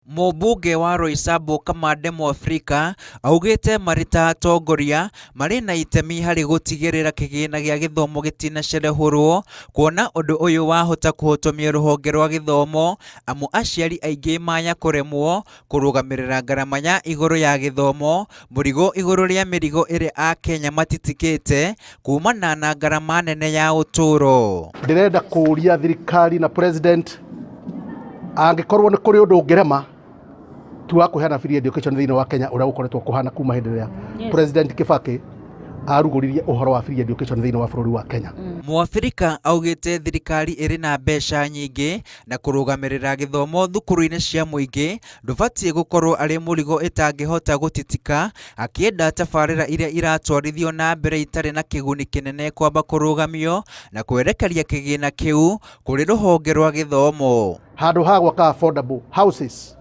Mũmbunge wa Roysambu Kamande Mũafrika augĩte marĩ ta atongoria marĩ na itemi harĩ gũtigĩrĩra kĩgĩna gĩa gĩthomo gĩtinacerehũrwo kuona ũndũ ũyũ wahota kũhotomia rũhonge rwa gĩthomo amu aciari aingĩ maya kũremwo kũrũgamĩrĩra ngarama ya igũrũ ya gĩthomo mũrigo igũrũ rĩa mĩrigo ĩrĩa akenya matitikĩte kumana na ngarama nene ya ũtũũro. Ndĩrenda kũũria thirikari na president angĩkorwo nĩ kũrĩ ũndũ ũngĩrema ti wa kũheana free education thĩinĩ wa Kenya ũrĩa ũkoretwo kũhana kuma hĩndĩ ĩrĩa President Kibaki arugũririe ũhoro wa free education thĩinĩ wa bũrũri wa Kenya. Mũabirika augĩte thirikari ĩrĩ na mbeca nyingĩ na kũrũgamĩrĩra gĩthomo thukuru-inĩ cia mũingĩ ndũbatiĩ gũkorwo arĩ mũrigo ĩtangĩhota gũtitika, akĩenda tabarĩra iria iratwarithio na mbere itarĩ na kĩguni kĩnene kwamba kũrũgamio na kwerekeria kĩgĩna kĩu kũrĩ rũhonge rwa gĩthomo. Handũ ha gwaka affordable houses,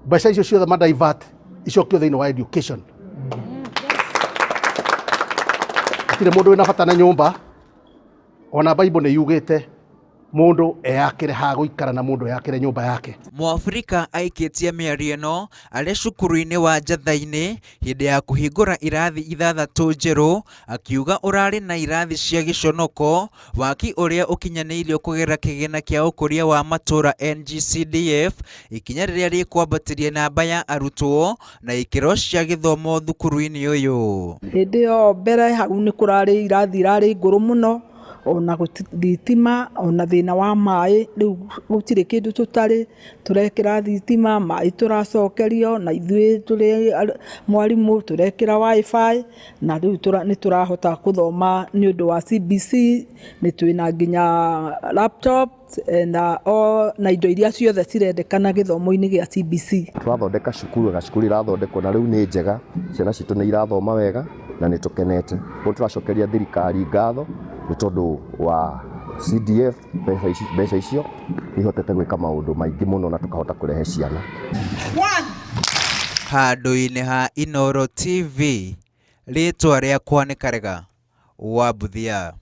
mbeca icio ciothe ma divert icokio thĩinĩ wa education. Hatirĩ mũndũ wĩna bata na nyũmba, ona Bible nĩ yugĩte mũndũ eyakĩre ha gũikara na mũndũ eyakĩre nyũmba yake. Mũafrika aikĩtie mĩario ĩno arĩ cukuru-inĩ wa Njatha-inĩ hĩndĩ ya kũhingũra irathi ithathatũ njerũ, akiuga ũrarĩ na irathi cia gĩconoko, waki ũrĩa ũkinyanĩirio kũgerera kĩgĩna kĩa ũkũria wa matũũra NGCDF, ikinya rĩrĩa rĩkwambatĩria namba ya arutwo na ikĩro cia gĩthomo thukuru-inĩ ũyũ. Hĩndĩ ĩyo mbere hau nĩ kũrarĩ irathi irarĩ ngũrũ mũno, ona thitima, ona thĩna wa maĩ, rĩu gũtirĩ kĩndũ tũtarĩ, tũrekĩra thitima, maĩ tũracokerio, na ithuĩ tũrĩ mwarimũ tũrekĩra WiFi, na rĩu nĩ tũrahota gũthoma nĩ ũndũ wa CBC, nĩ twĩna nginya laptop na indo iria ciothe cirendekana gĩthomo-inĩ gĩa CBC. Tũrathondeka cukuru na cukuru irathondekwo na rĩu nĩ njega, ciana citũ nĩ irathoma wega na nĩ tũkenete. Koguo tũracokeria thirikari ngatho nĩ tondũ wa CDF mbeca icio nĩ ihotete gwĩka maũndũ maingĩ mũno na tũkahota kũrehe ciana. Handũ-inĩ ha Inooro TV, rĩtwa rĩakwa nĩ Karega wa Mbuthia.